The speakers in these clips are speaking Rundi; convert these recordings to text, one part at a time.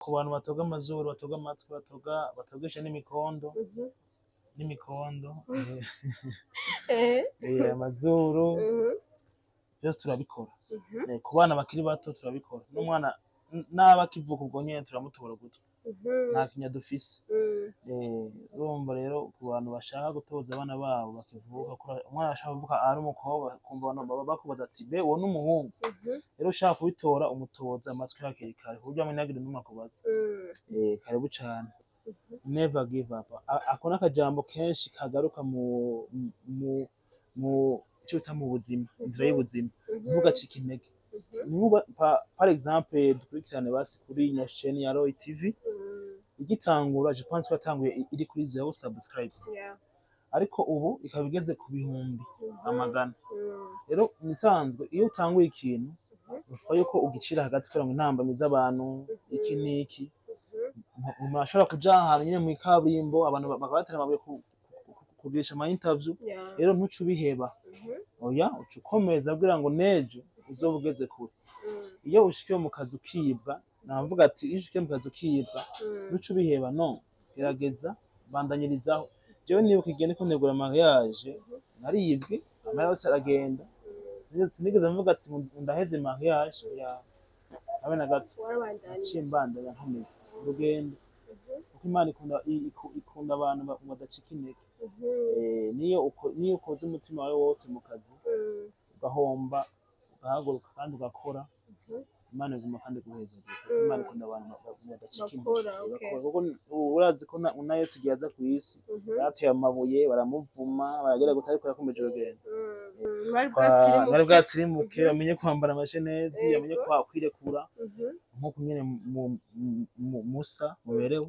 Ku bantu batoga amazuru, batoga amatwi, batogesha n'imikondo, n'imikondo, amazuru, byose turabikora. Ku bana bakiri bato turabikora, n'umwana n'aba akivuka ubwo nyene turamutobora ugutwi, nta kinya dufise. Urumva rero, ku bantu bashaka gutoza abana babo bakivuka, umwana ashaka kuvuka ari umukobwa, kumva abantu baba bakubaza ati: "Be uwo n'umuhungu?" Rero ushaka kubitora, umutoza amatwi hakiri kare ku buryo ntagire n'umwe akubaza. Karibu cane. Never give up. Ako n'akajambo kenshi kagaruka mu ico bita mu buzima, inzira y'ubuzima. Ntugacike intege. Nkuba par exemple, dukurikirane basi kuri ino chaîne ya Roy TV, igitangura, je pense ko yatanguye iri kuri zero subscribe, ariko ubu ikaba igeze ku bihumbi amagana. Rero musanzwe iyo utanguye ikintu, uvuga yuko ugicira hagati kugira ngo intambamyi z'abantu, iki n'iki, umuntu ashobora kuja ahantu nyene mw'ikaburimbo, abantu bakabatera amabuye kugirisha ama interview. Rero ntuce ubiheba, oya, uca ukomeza kugira ngo nejo uzoba ugeze kure. Iyo ushikiye mu kazi ukibwa, navuga ati iyo ushikiye mu kazi ukibwa, ntuce ubiheba, no gerageza, bandanyirizaho. Jewe nibuka igihe ndiko ntegura mariage, naribwe, amahera yose aragenda. Sinigeze mvuga ati ngo ndahevye mariage ya habe na gato. Warabandanije. Naciye mbandanya, nkomeza urugendo, kuko Imana ikunda abantu badacika intege. Niyo ukoze umutima wawe wose mu kazi, ugahomba, ugahaguruka kandi ugakora, Imana iguma kandi iguhezagira, kuko Imana ikunda abantu badacika intege. Bakora, okay. Bakora, kuko urazi ko na Yesu igihe aza ku isi, barateye amabuye, baramuvuma, baragera gusa, ariko yakomeje urugendo. Bari bwasirimuke. Bari bwasirimuke, bamenye kwambara amasheneti, bamenye kwirekura, nk'uko nyene musa muberewe.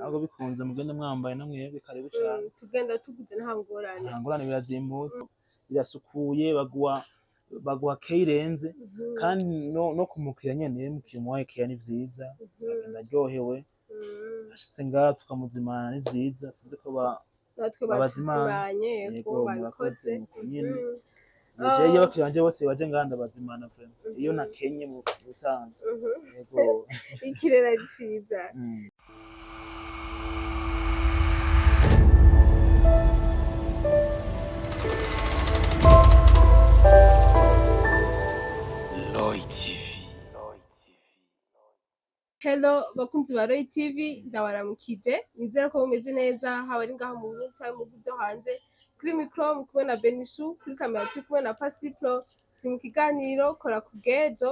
Ahubwo bikunze mugende mwambaye namwebwe, karibu cane. Tugenda tuguze, nta ngorane. Nta ngorane, birazimbutse, birasukuye, baguha keyi irenze. Kandi no kumukira nyene, iyo umukiriya umuhaye keya ni vyiza, agenda aryohewe. Ashitse ngaha tukamuzimana, ni vyiza. Sinzi ko natwe babazimana. Batuzimanye, yego. Yego, murakoze. Babikoze. Nuko nyene. Jewe iyo abakiriya banje bose baje ngaha, ndabazimana vraiment, iyo nakenye mu bisanzwe. Yego. Ikirere ari ciza. Lloyd TV. Hello bakunzi ba Roy TV, ndabaramukije, nizera ko mumeze neza, haba ari ngaho mu Burundi canke mu bihugu vyo hanze. Kuri micro muri kumwe na Benishu, kuri kamera turi kumwe na Pasipro. Turi mu kiganiro Kora ku bw'ejo.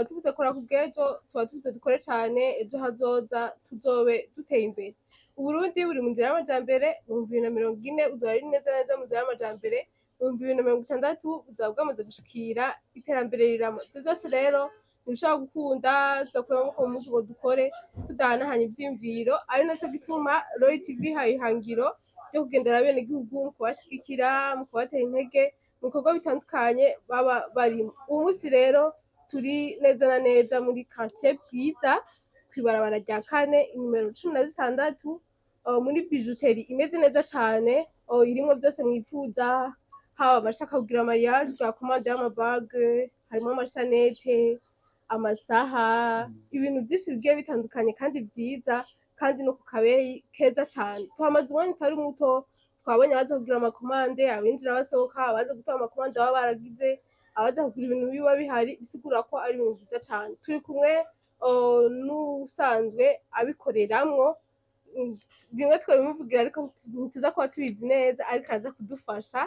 Tuvuze kora ku bw'ejo, tuba tuvuze dukore cane, ejo hazoza tuzobe duteye imbere. Uburundi buri mu nzira y'amajambere, mu 2040 buzoba buri neza neza mu nzira y'amajambere, mu 2060 buzaba bwamaze gushikira iterambere rirama. Ivyo vyose rero ntibishobora gukunda tudakura amaboko mu mpuzu ngo dukore, tudahanahanya ivyiyumviro, ari naco gituma Roy TV ihaye ihangiro ryo kugendera abenegihugu mu kubashigikira, mu kubatera intege mu bikorwa bitandukanye baba barimwo. Uwu musi rero turi neza na neza muri quartier Bwiza, kw'ibarabara rya kane, inimero 16, muri bijouterie imeze neza cane, irimwo vyose mwipfuza, haba abashaka kugira mariage bwa commande y'ama bagues, harimwo ama chaînettes, amasaha, ibintu vyinshi bigiye bitandukanye kandi vyiza, kandi no ku kabeyi keza cane. Tuhamaze umwanya utari muto, twabonye abaza kugira ama commandes, abinjira basohoka, abaza gutora ama commandes baba baragize, abaza kugura ibintu biba bihari, bisigura ko ari ibintu vyiza cane. Turi kumwe n'uwusanzwe abikoreramwo. Bimwe twabimuvugira ariko ntituza kuba tubizi neza, ariko araza kudufasha.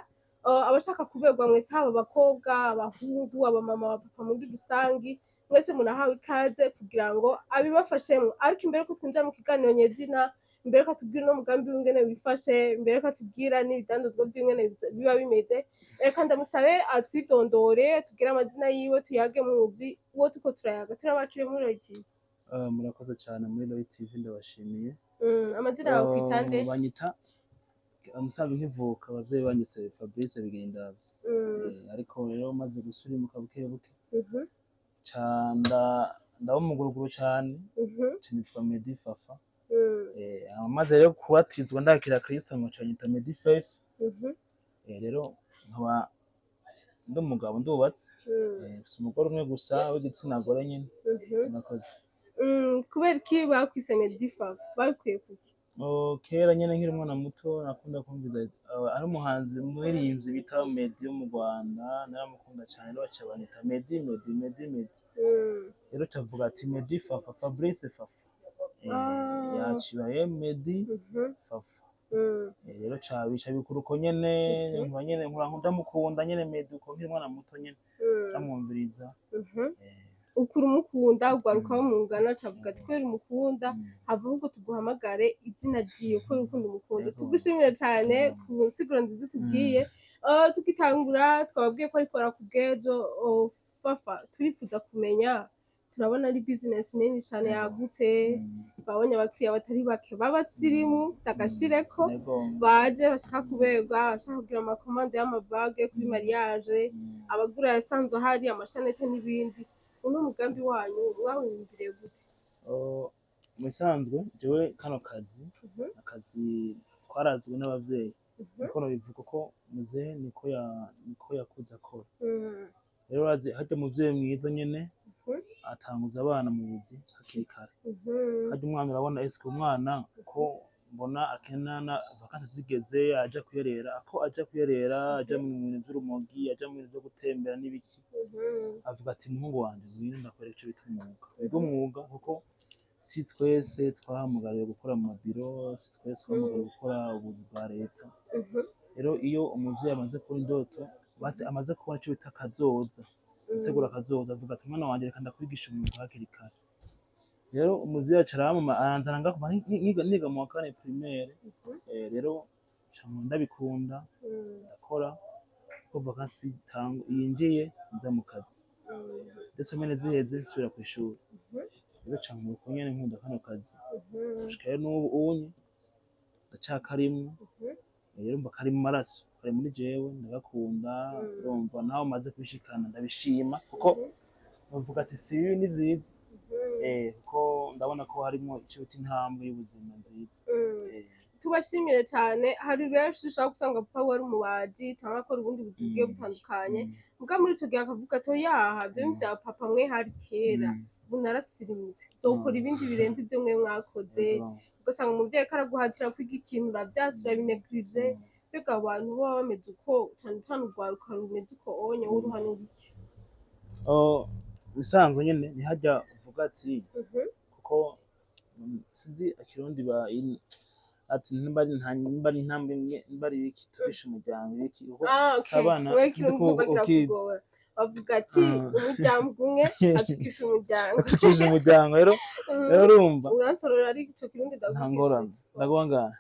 Abashaka kuberwa mwese, haba abakobwa, abahungu, abamama, abapapa, muri rusangi mwese murahawe ikaze kugira ngo abibafashemwo. Ariko imbere ko twinjira mu kiganiro nyezina, imbere ko atubwira uno mugambi w'ingene wifashe, imbere ko atubwira n'ibidandazwa vy'ingene biba bimeze, reka ndamusabe atwidondore, tubwire amazina yiwe, tuyage muzi uwo turiko turayaga. Turabakire muri Roy TV. Murakoze cyane muri Roy TV, ndabashimiye. Amazina yawe kwitande? Banyita umusaza, nkivuka abavyeyi banyise Fabrice Bigendavye. Ariko rero maze gusurimuka buke buke, ca ndaba umuguruguru cane, ca nitwa Medi Fafa. Maze rero kubatizwa ndakira Kristo, ngo nyita Medi Faith. Rero nkaba ndi umugabo, ndubatse. Mfise umugore umwe gusa w'igitsina gore nyene. Murakoze. Kubera iki bakwise Medi Fafa? Babikuye kuki? Oh, kera nyene nkiri umwana muto nakunda kumviza ari umuhanzi, umuririmbyi bita Meddy wo mu Rwanda. Naramukunda cyane, rero baca banyita Meddy, Meddy, Meddy, Meddy. Rero cavuga ati Meddy Fafa, Fabrice Fafa. Yacibaye Meddy Fafa. Rero ca bica bikura uko nyene. Nkuba nyene nkura ndamukunda nyene Meddy uko nkiri umwana muto nyene, ndamwumviriza. Ukura umukunda, ugaruka mungana, cavuga ati kubera umukunda, hava ahubwo tuguhamagare izina ryiwe kubera ukunda umukunda. Tugushimire cyane ku nsiguro nziza utubwiye. Tugitangura twababwiye ko ariko kubw'ejo. Oh, Fafa, turifuza kumenya, turabona ari business nini cyane yagutse, twabonye abakiriya batari bake b'abasirimu tagashireko, baje bashaka kuberwa, bashaka kugira ama commandes y'ama bagues kuri mariage, abagura yasanzwe ahari, ama chaînettes n'ibindi. Uno mugambi wanyu mwawiyumviriye gute? Oh, mu bisanzwe jewe kano kazi, akazi twarazwe n'abavyeyi, niko nobivuga, ko muzehe niko yakuze akora. Rero urazi harya umuvyeyi mwiza nyene atanguza abana mu buzi hakiri kare. Harya umwana urabona, eske umwana ko mbona akena na vacances zigeze aja kuyerera, ako aja kuyerera, aja mu bintu vy'urumogi, aja mu bintu vyo gutembera n'ibiki, avuga ati: "Muhungu wanje, ngwino ndakwereka ico bita umwuga, wiga umwuga," kuko si twese twahamagariwe gukora mu mabiro, si twese twahamagariwe gukora ubuzi bwa leta. Rero iyo umuvyeyi amaze kubona indoto, basi amaze kubona ico bita kazoza, gutegura akazoza, avuga ati: "Mwana wanje, reka ndakwigisha umwuga hakiri kare." Rero umuvyeyi aca aramama aranzana ngaho kuva niga mu wa kane primaire. Rero nca ndabikunda, ndakora ko vacances yinjiye nza mu kazi, ndetse semaine ziheze nsubira kw'ishuri. Rero ca nkuko nyene nkunda kano kazi gushika rero n'ubu unye ndacakarimwo. Rero umva kari mu maraso, kari muri jewe, ndagakunda. Urumva naho maze kubishikana ndabishima, kuko bavuga ati si bibi, ni vyiza, kuko ndabona ko harimwo ico bita intambwe y'ubuzima nziza. Tubashimire cyane. Hari benshi ushobora gusanga papa we ari umubaji cyangwa akora ubundi buzi bugiye butandukanye, muga muri ico gihe akavuga ati: "Yaha, ivyo bintu vya papa mwe hari kera, ubu narasirimutse, nzokora ibindi birenze ibyo mwe mwakoze." Ugasanga umuvyeyi ko araguhatira kwiga ikintu, uravyasi, urabinegirije. Mbega abantu baba bameze uko, cane cane urwaruka rumeze uko onye, wowe uruhanura iki? Oh, bisanzwe nyene ntihajya uvuga ati kuko sinzi akirundi ba ati nimba ari intambwe imwe, nimba ari iki turisha umuryango iki, kuko Ah, si okay. abana, Wewe sinzi kirundi ko ndumva ukizi. kirakugora. Bavuga ati umuryango umwe atukisha umuryango. Atukisha umuryango rero. Rero urumva Uransorora, ariko ico kirundi nta ndavugisha. ngorane, ndaguha ngaha.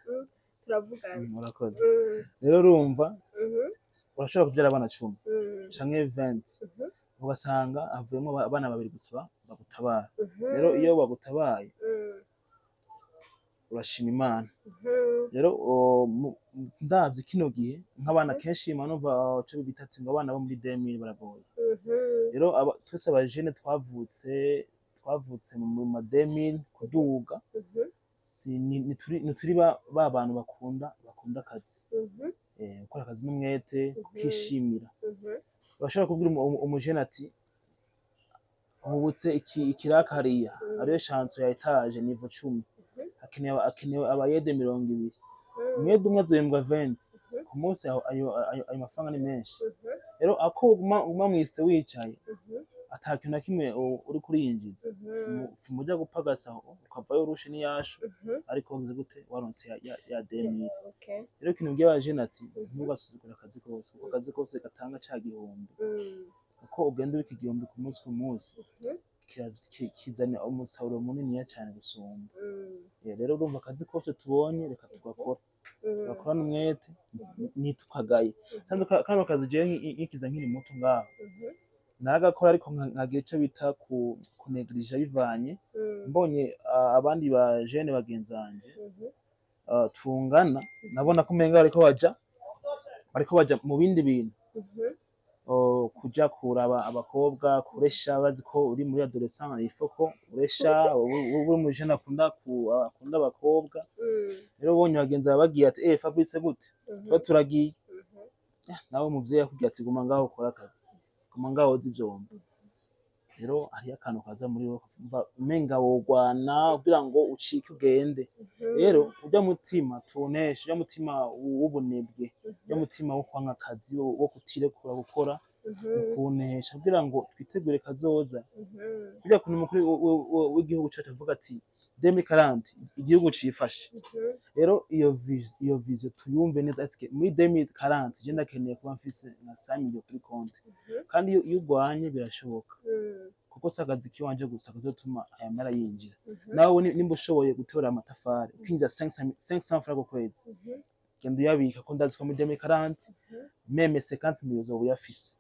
Turavugana. Urakoze. Rero urumva urashobora kuvyara abana 10 canke 20, ugasanga havuyemo abana babiri gusa bagutabara. Rero iyo bagutabaye urashima Imana. Rero ndavye kino gihe nk'abana kenshi manova ico bita ati ngo abana bo muri 2000 baragoye. Rero twese abajene twavutse mu ma 2000 kuduga, si ntituri ba bantu bakunda akazi, gukora akazi n'umwete, kukishimira. Urashobora kubwira umujene ati hubutse ikiraka hariya, hariyo chantier ya étage niveau 10, hakenewe abayede 20. Umwede umwe azohembwa 20 ku munsi. Ayo mafaranga ni menshi. Rero ako uguma mw'ise wicaye ata kintu na kimwe uriko urinjiza, fuma uja gupagasa aho ukavayo urushe n'iyashu, ariko wagize gute? Waronse ya 2000. Rero ikintu mbwiye abajene ati ntugasuzugure akazi kose, kuko akazi kose gatanga ca gihumbi, kuko ugenda ubika igihumbi ku munsi ku munsi, kizana umusaruro muniniya cane gusumba. Rero urumva akazi kose tubonye reka tugakora, tugakorana umwete, ntitukagaye. Sanzwe kano kazi jewe nkikiza nkiri muto ngaho naragakora, ariko nkagira ico bita kunegirija bivanye mbonye abandi ba jene bagenzi banje tungana, nabona ko umenga bariko baja mu bindi bintu, kuja kuraba abakobwa, kuresha, bazi ko uri muri adolescent, il faut ko uresha, uri umujene akunda abakobwa. Rero ubonye bagenzi bawe bagiye ati: "Eh, Fabrice, gute?" Tuba turagiye. Nawe umuvyeyi akubwiye ati: "Guma ngaho ukore akazi, guma ngaho woze ivyombo." Rero hariyo akantu kaza muri wowe ukumva umenga wogwana kugira ngo ucike ugende. Rero urya mutima tuwuneshe, urya mutima w'ubunebwe, urya mutima wo kwanka akazi, wo kutirekura gukora, ukuwunesha kugira ngo twitegure kazoza. Kurya kuntu umukuru w'igihugu cacu avuga ati 2040 igihugu cifashe. Rero iyo vision tuyumve neza, ati muri 2040 je ndakeneye kuba mfise nka 5 millions kuri konti. Kandi iyo urwanye birashoboka, kuko si akazi kiwanje gusa kazotuma aya mara yinjira. Nawe nimba ushoboye gutora amatafari ukinjiza 500 francs ku kwezi, genda uyabika, ko ndazi ko muri 2040 même 50 millions uzoba uyafise.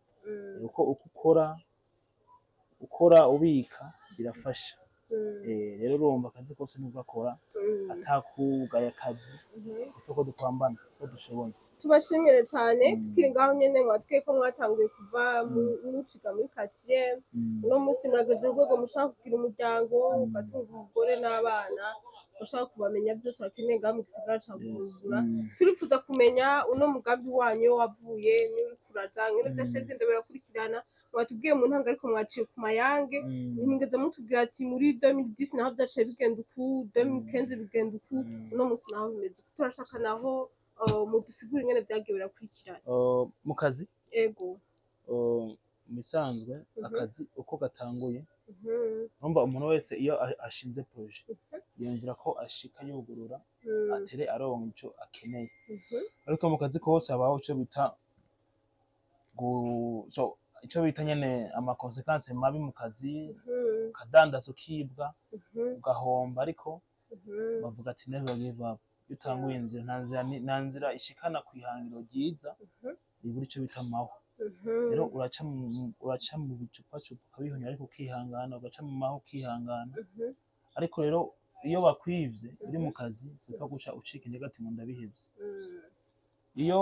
Uko ukora ubika birafasha. Rero urumva akazi kose nubwo akora atakugaya akazi, ifu ko dupambana ko dushoboye. Tubashimire cyane. Tukiri ngaho nyene, mwatwiye ko mwatanguye kuva muciga muri quatrième. Uno munsi murageze urwego mushaka kugira umuryango, ugatunga umugore n'abana, ushaka kubamenya byose bakeneye ngaho mu gisagara ca Bujumbura. Turifuza kumenya uno mugambi wanyu wavuye niba uriko uraja ngene vyashe bigenda birakurikirana. Mwatubwiye mu ntango, ariko mwaciye ku mayange, ntimwigeze mutubwira ati muri 2010 naho vyaciye bigenda uku, 2015 bigenda uku, uno munsi naho bimeze uku. Turashaka naho mudusigure ingene vyagiye birakurikirana. Mu kazi, Ego. Mu bisanzwe akazi uko gatanguye, urumva umuntu wese iyo ashinze projet yumvira ko ashika yugurura atere aronka ico akeneye. Ariko mu kazi kose habaho ico bita so ico bita nyene ama conséquences mabi mu kazi, ukadandaza ukibwa, ugahomba, ariko bavuga ati never give up. Iyo utanguye inzira, nta nzira ishikana kw'ihangiro ryiza ibura ico bita amahwa. Rero uraca mu bicupacupa ukabihunya, ariko ukihangana, ugaca mu mahwa ukihangana. Ariko rero iyo bakwivye uri mu kazi, sipfa guca ucika intege ati ngo ndabihevye. Iyo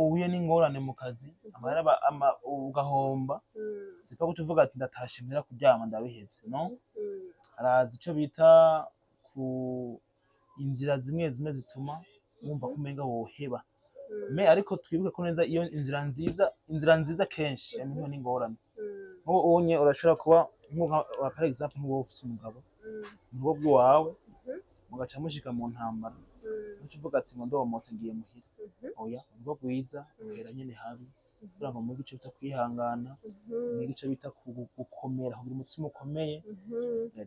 uhuye n'ingorane mu kazi, amahera ugahomba, sipfa guca uvuga ati ndatashe mpera kuryama ndabihevye, no. Haraza ico bita ku inzira zimwe zimwe zituma wumva ko umenga woheba. Mais ariko twibuke ko neza iyo inzira nziza kenshi yamiho n'ingorane. Nk'ubu unye urashobora kuba nka par exemple nk'uwo ufise umugabo mu rugo rw'iwawe, mugaca mushika mu ntambara, uca uvuga ati ngo ndomotse ngiye muhira. Oya, urugo rwiza ruhera nyene habi, kugira ngo mwige ico bita kwihangana, mwige ico bita gukomera, kugira umutima ukomeye.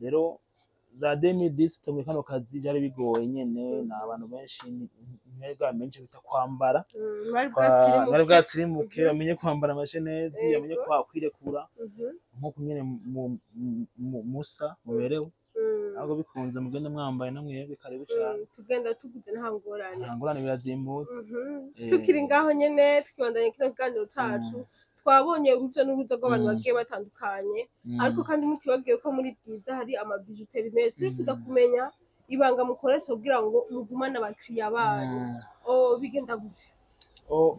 Rero za 2010 tutanguye kano kazi byari bigoye nyene, ni abantu benshi ntibari bwamenye ico bita kwambara. Bari bwasirimuke. Bari bwasirimuke, bamenye kwambara amashenezi, bamenye kwa kwirekura nkuko nyene musa muberewe. Ahubwo bikunze mugende mwambaye namwebwe, karibu cane. Tugenda tuguze nta ngorane. Nta ngorane, birazimbutse. Tukiri ngaho nyene, tukibandanya kino kiganiro cacu, twabonye uruja n'uruza rw'abantu bagiye batandukanye, ariko kandi mutibagiwe ko muri Bwiza hari ama bijouteries menshi. Turifuza kumenya ibanga mukoresha kugira ngo mugumane abakiriya banyu. Oh, bigenda gute? Oh,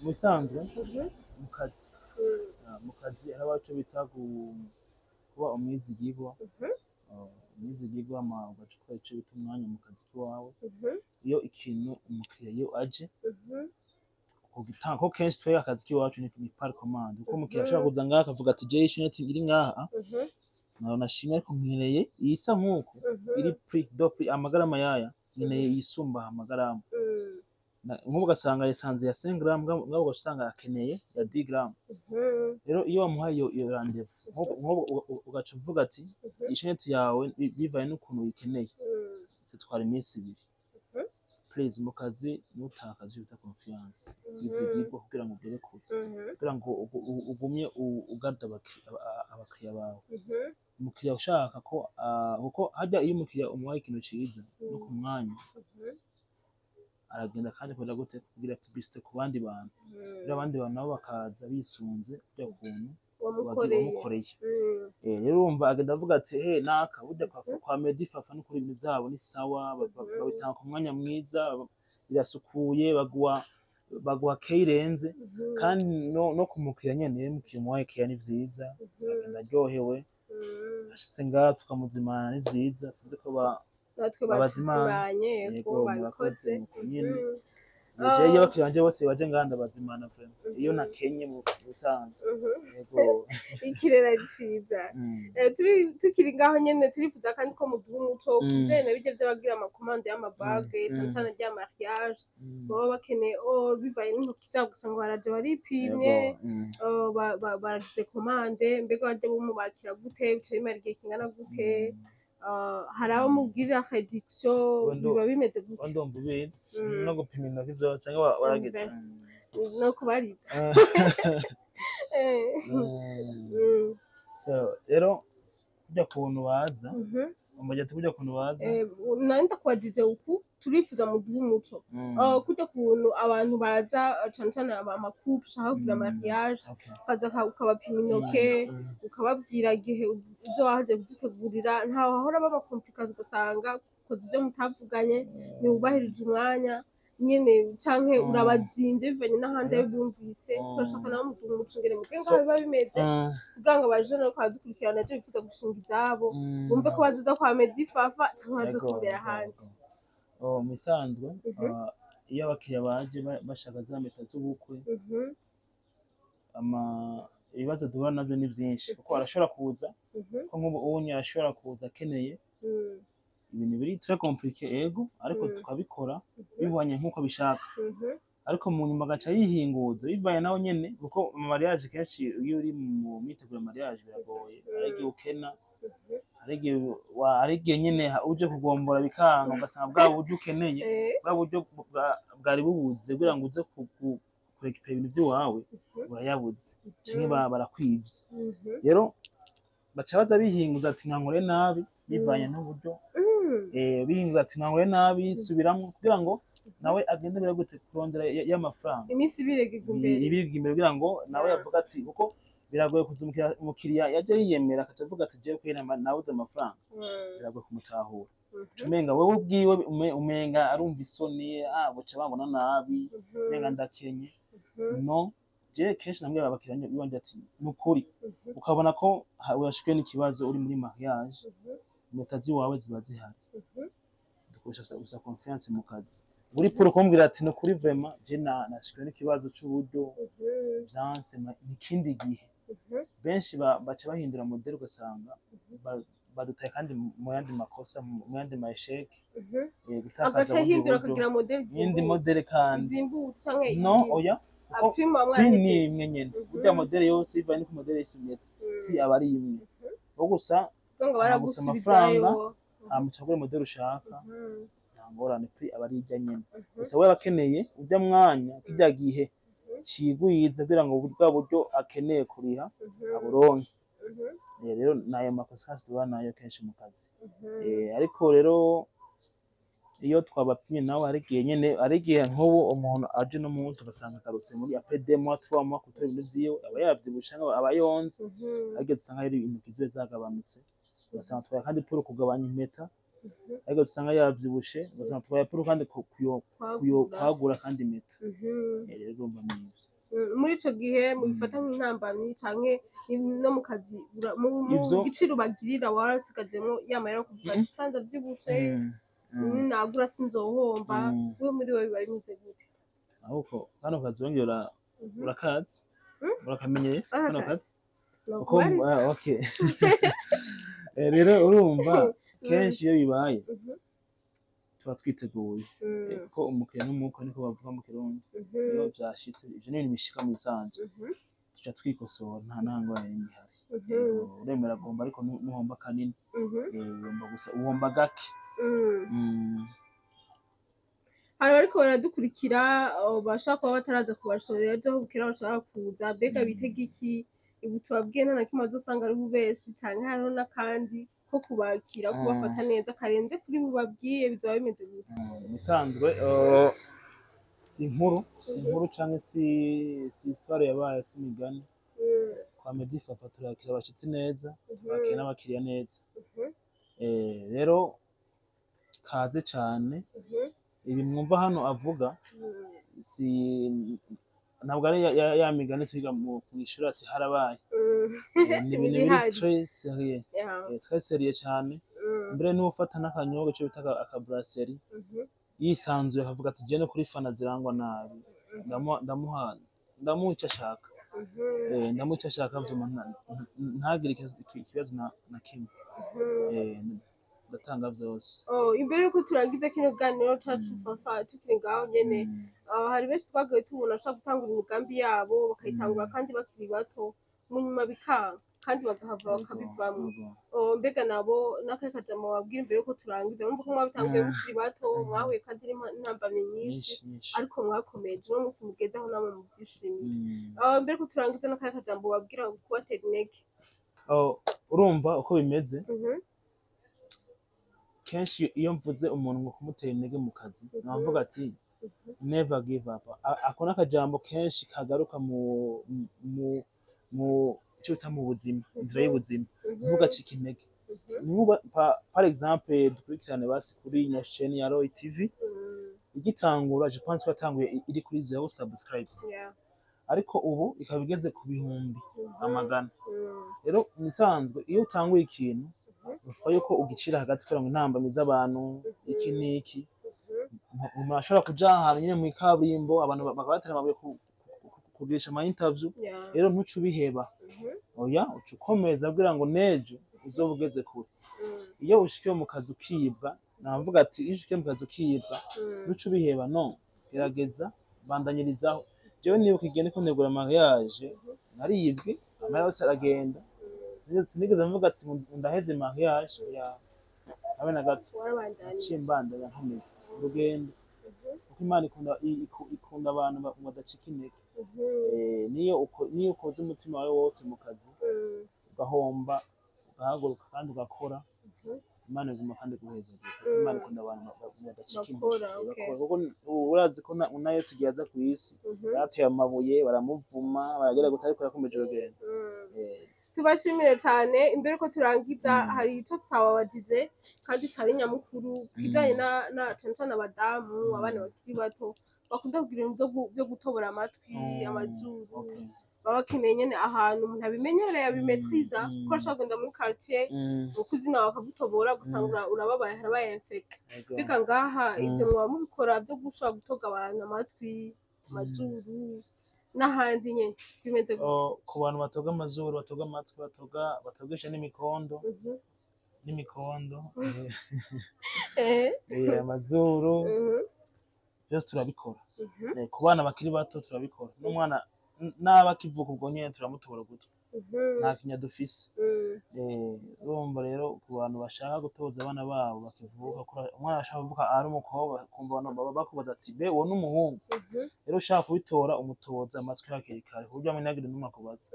mu bisanzwe mu kazi, mu kazi hari abaco bita kuba umwizigirwa. Umwizigirwa ma ugaca ukora ico bita umwanya mu kazi kiwawe. Iyo ikintu umukiriya iyo aje kugitanga, ko kenshi twebwe akazi k'iwacu ni par commande, kuko umukiriya ashobora kuza ngaha akavuga ati jewe isheneti iri ngaha nashimye, ariko nkeneye iyisa nk'uku, iri prix do prix amagarama yaya, nkeneye iyisumba amagarama. Nk'ubu ugasanga yasanze ya 5 gram, ngabo ugasanga akeneye ya 10 gram. Rero iyo wamuhaye iyo rendez-vous, nk'ubu ugaca uvuga ati isheneti yawe bivanye n'ukuntu uyikeneye zitwara iminsi 2. Please, mu kazi ntutakaze icyo bita confiance, izigirwa, kugira ngo ugere kure, kugira ngo ugumye ugarda abakiriya bawe. Umukiriya ushaka ko kuko harya iyo umukiriya umuhaye ikintu ciza no ku mwanya, aragenda kandi kugira gute, kugira publicité ku bandi bantu. Rero abandi bantu nabo bakaza bisunze kurya kuntu wamukoreye. Wamukoreye. Rero urumva agenda avuga ati he naka burya kwa Medi Fafa no kuri ibintu byabo ni sawa, babitanga ku mwanya mwiza, birasukuye, baguha keyi irenze. Kandi no ku mukiriya nyene, iyo umukiriya umuhaye keya ni vyiza, agenda aryohewe. Ashitse ngaha tukamuzimana ni vyiza, sinzi ko Natwe babazimana. batuzimanye. Yego. Yego, murakoze. Babikoze. Nuko nyene. Jewe iyo abakiriya banje bose baje ngaha ndabazimana vraiment, iyo nakenye mu bisanzwe. Yego. Ikirere ciza. Tukiri ngaho nyene, turifuza kandi ko muduha umuco ku bijanye na birya vy'abagira ama commandes y'ama bagues, cane cane rya mariage, baba bakeneye or bivanye n'intoki zabo, gusa ngo baraje baripimye, baragize commande. Mbega barya bumubakira gute? Bica bimara igihe kingana gute? Hari abo mubwirira réduction? Biba bimeze gute? Ndumva ubizi no gupima intoki vyo canke waragize. No kubariza. So rero kurya kuntu baza, umujyi ati kurya kuntu baza. Nari ndakubajije uku: turifuza muduhe umuco kurya kuntu abantu baza, cane cane ama couples ushaka kugira mariage, ukaza ukabapima intoke, ukababwira igihe uzoba waje kuzitegurira, ntaho hahora baba complications, ugasanga ukoze ivyo mutavuganye, ntiwubahirije umwanya nyene, canke urabazimvye bivanye n'ahandi ayo bumvise. Turashaka nabo muduhe umuco ngene mubwe ngaho biba bimeze, kugira ngo abajene bariko baradukurikirana ejo bifuza gushinga ivyabo bumve ko bazoza kwa Medi Fafa canke bazotumbera ahandi. Oh, mu bisanzwe, iyo abakiriya baje bashaka za mpeta z'ubukwe, ama ibibazo duhura navyo ni vyinshi, kuko arashobora kuza, ko nk'ubu unye arashobora kuza akeneye ibintu biri très compliqué, ego, ariko tukabikora bihwanye nk'uko abishaka, ariko mu nyuma agaca yihinguza bivanye nawe nyene, kuko mu mariage kenshi iyo uri mu myiteguro ya mariage biragoye. Hari igihe ukena, hari igihe nyene uje kugombora bikanga, ugasanga bwa buryo ukeneye, bwa buryo bwari bubuze kugira ngo uze kurekipera ibintu vy'iwawe, urayabuze canke barakwivye. Rero baca baza bihinguza ati nkankore nabi, bivanye n'uburyo, bihinguza ati nkankore nabi, subiramwo, kugira ngo nawe agende bira gute kurondera y'amafaranga. Iminsi ibiregega imbere. Ibiri imbere, kugira ngo nawe yavuga ati, kuko biragoye kuza umukiriya yaje yiyemera akaca avuga ati jewe kweri nabuze amafaranga, biragoye kumutahura. Umenga wewe ubwiwe umenga arumva isoni, ah, buca bambona nabi, umenga ndakenye. No je kenshi nambwira abakiriya biwanje ati nukuri ukabona ko urashwe n'ikibazo uri muri mariage, impeta ziwawe ziba zihari. Dukoresha gusa confiance mu kazi, uri pour kumbwira ati nukuri vraiment je nashwe n'ikibazo c'uburyo, vyanse, nikindi gihe. Benshi baca bahindura modèle, ugasanga badutaye kandi mu yandi makosa, mu yandi ma échecs, gutakaza agaca ubundi ahindura buryo. Akagira modèle N'iyindi modèle kandi. Zimbutse canke No, oya, kuko apima prix ni mwahejeje. imwe nyene. Burya modèle yose ivanye n'uko modèle yose imeze, prix aba ari imwe, wo gusa kugira ngo tanga gusa baragusubizayo. Amafaranga, hama ucagure modèle ushaka, nta ngorane, prix aba ari irya nyene. Gusa we aba akeneye urya mwanya, kirya gihe cigwiza, kugira ngo bwa buryo akeneye kuriha aburonke. Rero nayo makosa kenshi duhura nayo kenshi mu kazi. Ariko rero iyo twabapimye nawe, hari igihe nyene, hari igihe nk'ubu umuntu aje no munsi ugasanga agarutse muri après 2 mois, 3 mois gutora ibintu vyiwe, aba yavyibushe canke aba yonze. Ariko usanga hari intoki ziwe zagabanutse, ugasanga twaye kandi pour kugabanya impeta. Ariko usanga yavyibushe, ugasanga twaye pour kandi kwagura. Kwagura kandi impeta. Rero urumva nivyo. Muri ico gihe mubifata nk'intambamyi canke no mu kazi mu giciro bagirira warasigajemwo ya mahera yo kuvuga ati sanze avyibushe, nagura sinzohomba? We muri we biba bimeze gute? Ahubwo kano kazi wongera urakazi, urakamenyeye kano Aka kazi No uko kubariza. Ah, okay. Rero urumva kenshi iyo bibaye tuba twiteguye. Kuko umukiriya n'umwuka, niko bavuga mu Kirundi. Iyo vyashitse, ivyo ni ibintu bishika mu bisanzwe, tuca twikosora, nta ngorane n'imwe ihari. Yego, uremera guhomba, ariko ntuhomba kanini. Uhomba gusa, uhomba gake. Hari abariko baradukurikira, bashobora kuba bataraza kubashorera, ejo aho bukera bashobora kuza. Mbega bitega iki? Ubu tubabwiye nta na kimwe bazosanga ari bubeshi, canke hariho n'akandi ko kubakira, kubafata neza karenze kuri bubabwiye? Bizoba bimeze gute? Mu bisanzwe, si inkuru canke si histoire yabaye, si imigani. Kwa Medi Fafa turakira abashitsi neza, turakira n'abakiriya neza. Rero kaze cane. Ibi mwumva hano avuga si ntabwo ari ya migani twiga mw'ishuri ati harabaye. Ni ibintu biri Ibihari. très sérieux. Très sérieux cane. Mbere n'ufata n'akanyobwa, ico bita aka brasserie. Yisanzuye akavuga ati: "Je no kuri fana zirangwa nabi." Ndamuha icyo ashaka. Ndamuha icyo ashaka vyuma, ntagire ikibazo na kimwe. Ndatanga vyose. Oh, imbere yuko turangiza kino kiganiro cacu, Fafa, tukiri ngaho nyene, hari benshi twagiye tubona bashobora gutangura imigambi yabo, bakayitangura kandi bakiri bato, mu nyuma bikanga kandi bagahava bakabivamwo. Oh, mbega nabo n'akahe kajambo babwira imbere yuko turangiza? Murumva ko mwabitanguye mukiri bato, mwahuye kandi n'intambamyi nyinshi, nyinshi nyinshi, ariko mwakomeje, uno munsi mugezeho namwe mubyishimiye. Mbere yuko turangiza, n'akahe kajambo babwira kubatera intege? Oh, urumva uko bimeze, kenshi iyo mvuze umuntu ngo kumutera intege mu kazi, navuga ati: "Never give up." Ako n'akajambo kenshi kagaruka mu icyo bita mu buzima, inzira y'ubuzima. Ntugacike intege. Nkuba par exemple dukurikirane basi kuri chaîne ya Roy TV, igitangura, je pense ko yatanguye iri kuri zero subscribe, ariko ubu ikaba igeze ku bihumbi amagana. Rero mu iyo utanguye ikintu, uvuga yuko ugicira hagati kugira ngo intambamyi z'abantu, iki n'iki, umuntu ashobora kuja ahantu nyine mw'ikaburimbo, abantu bakabatera amabuye kugirisha ama interview. Rero ntuce ubiheba. Oya, uca ukomeza kugira ngo n'ejo uzoba ugeze kure. Iyo ushikiye mu kazi ukibwa, navuga ati iyo ushikiye mu kazi ukibwa, ntuce ubiheba, no gerageza, bandanyirizaho. Jewe nibuka igihe ndiko ntegura mariage, naribwe, amahera yose aragenda. Sinigeze mvuga ati ngo ndahevye mariage ya habe na gato. Warabandanije. Naciye mbandanya, nkomeza urugendo, kuko Imana ikunda ikunda abantu badacika intege. Niyo ukoze umutima wawe wose mu kazi, ugahomba, ugahaguruka kandi ugakora, Imana iguma kandi iguhezagira, kuko Imana ikunda abantu badacika intege. Bakora, okay. Bakora, kuko urazi ko na Yesu igihe aza ku isi, barateye amabuye, baramuvuma, baragera gusa, ariko yakomeje urugendo. Tubashimire cyane. Imbere ko turangiza, hari icyo tutababajije kandi cari nyamukuru kijanye na cane cane abadamu, abana bakiri bato bakunda kugira ibintu vyo gutobora amatwi, amazuru. Baba bakeneye nyene ahantu umuntu abimenyereye, abimetriza, ko ashobora kugenda muri quartier, ukuzina bakagutobora, ugasanga urababaye, harabaye infect. Mbega ngaha ivyo mwaba mubikora, vyo gushobora gutoga abantu amatwi, amazuru n'ahandi nyene, bimeze gute? Oh, ku bantu batoga amazuru, batoga amatwi, batogesha n'imikondo, n'imikondo, amazuru, byose turabikora. Ku bana bakiri bato turabikora, n'umwana n'aba akivuka ubwo nyene turamutobora ugutwi. Nta kinya dufise. Urumva rero, ku bantu bashaka gutoza abana babo bakivuka, umwana ashaka kuvuka ari umukobwa, kumva abantu baba bakubaza ati: "Be uwo n'umuhungu?" Rero ushaka kubitora, umutoza amatwi hakiri kare, ku buryo ntagire n'umwe akubaza.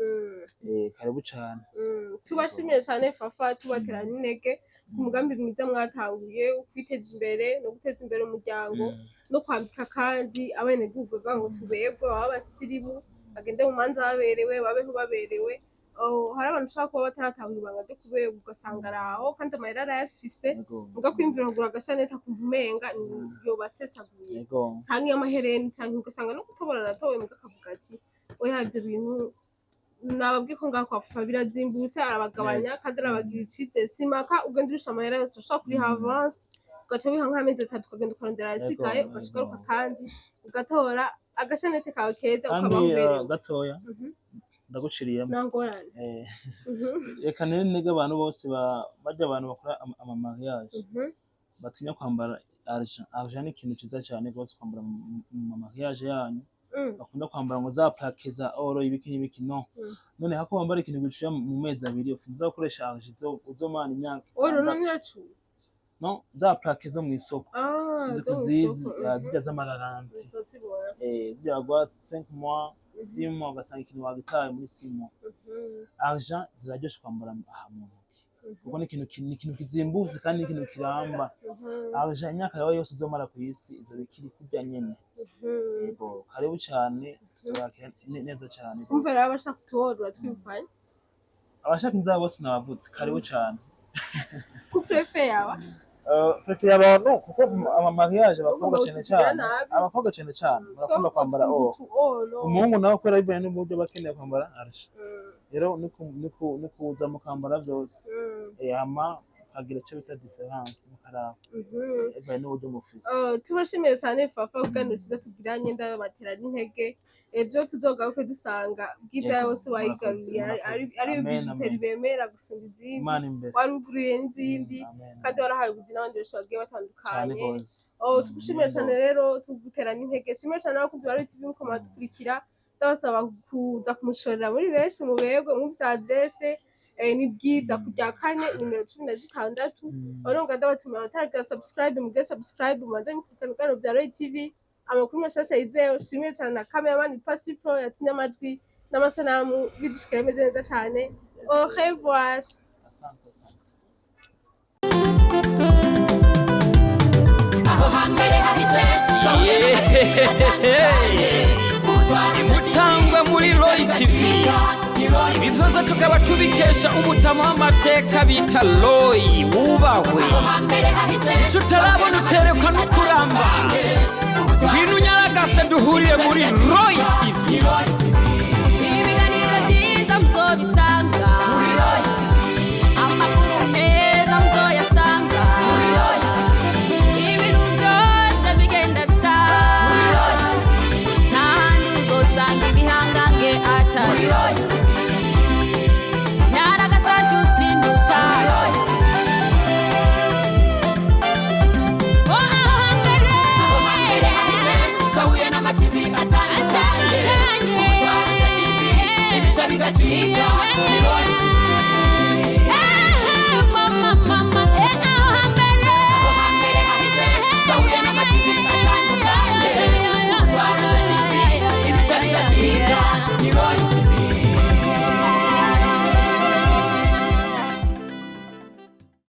Karibu cane. Tubashimiye cyane Fafa, tubatera n'intege ku mugambi mwiza mwatanguye wo kwiteza imbere no guteza imbere umuryango, no kwambika kandi abenegihugu kugira ngo tuberwe, babe abasirimu, bagende mu manza baberewe, babeho baberewe. Oh, hari abantu ushobora kuba bataratahura ibanga ryo kuberwa, ugasanga araho kandi amahera arayafise, muga kwiyumvira kugura agashanete akumva umenga yobasesaguye, canke amahereni, canke ugasanga no gutobora aratowe, muga akavuga ati: "Oya, ivyo bintu nababwiye ko ngaho kwa Fafa birazimbutse." Arabagabanya kandi arabagira icizere. Simaka ugenda urusha amahera yose, ushobora kuriha avance, ugaca wiha nk'amezi 3, ukagenda ukarondera ayasigaye, ugaca ugaruka kandi ugatora agashanete kawe keza, Kandi ukabaho uberewe. Gatoya, ndaguciriyemo. Nta ngorane. Reka nere ntege abantu bose barya, abantu bakora ama mariage, batinya kwambara argent. Argent ni ikintu ciza cane rwose kwambara mu ma mariage yanyu. Bakunda kwambara ngo za plaque za or, ibiki n'ibiki, no. None hako wambara ikintu gicuya mu mezi 2, ufuza gukoresha argent uzomara imyaka Oro 6. None iracu No, za plaque zo mw'isoko, sinzi zo ko zizi. mw'isoko. Zirya z'amagaranti. Ndazibona. Zirya bagwa 5 mois, 6 mois, ugasanga ikintu wagitaye muri 6 mois. Argent ziraryoshe kwambara aha mu ntoki, kuko ni ikintu kizimbutse kandi ni ikintu kiramba. Argent, imyaka yawe yose uzomara ku isi, izoba ikiri kurya nyene. Yego, karibu cane, tuzobakira neza cane Umva rwose. rero, abashaka kutuborora twirukanye. Abashaka inzara bose nabavutse, karibu cane. Ku préfère yawe? Préfère abantu, kuko ama mariage abakobwa Ugomba cane kutugirira cane, nabi. abakobwa cane cane barakunda kwambara or. Oro. Umuhungu nawe, kubera bivanye n'uburyo, bakeneye kwambara argent. Rero nikuza mukambara vyose. Hama Mukagira ico bita différence, mukaraba bivaye n'uburyo mufise. Oh, tubashimiye cyane Fafa kuganiro cyiza tugiranye. Ndabatera n'intege, ejo tuzogaruke dusanga Bwiza Yego, yose wayigaruriye, murakoze, murakoze. ari Amen, bijouterie amen. bemera gusumba izindi, Imana imbere. waruguruye n'izindi, Amen. kandi warahaye ubuzima n'abandi benshi bagiye Cyane batandukanye. gose. Oh, tugushimire cyane Yego. rero, tugutera n'intege. Shimire cyane abakunzi ba Royal TV muko muradukurikira. Ndabasaba kuza kumushorera muri benshi, muberwe mwumvise adresse, ni Bwiza ku rya kane, nimero 16. Urumva, ndabatumira abataragira subscribe, mugire subscribe, mubanze mukurikirana ibiganiro bya Royal TV, amakuru mashasha yizewe. Shimire cyane na cameraman Pasi Pro yatinye amajwi n'amasanamu bidushikira bimeze neza cyane. Au revoir. Asante, asante. Aho hambere hahise. Mutangwa muri Roy TV, ibi byose tukaba tubikesha umutama w'amateka bita Roy wubahwe. Icyo utarabona uterekwa no kuramba. Ngwino unyaragase duhurire muri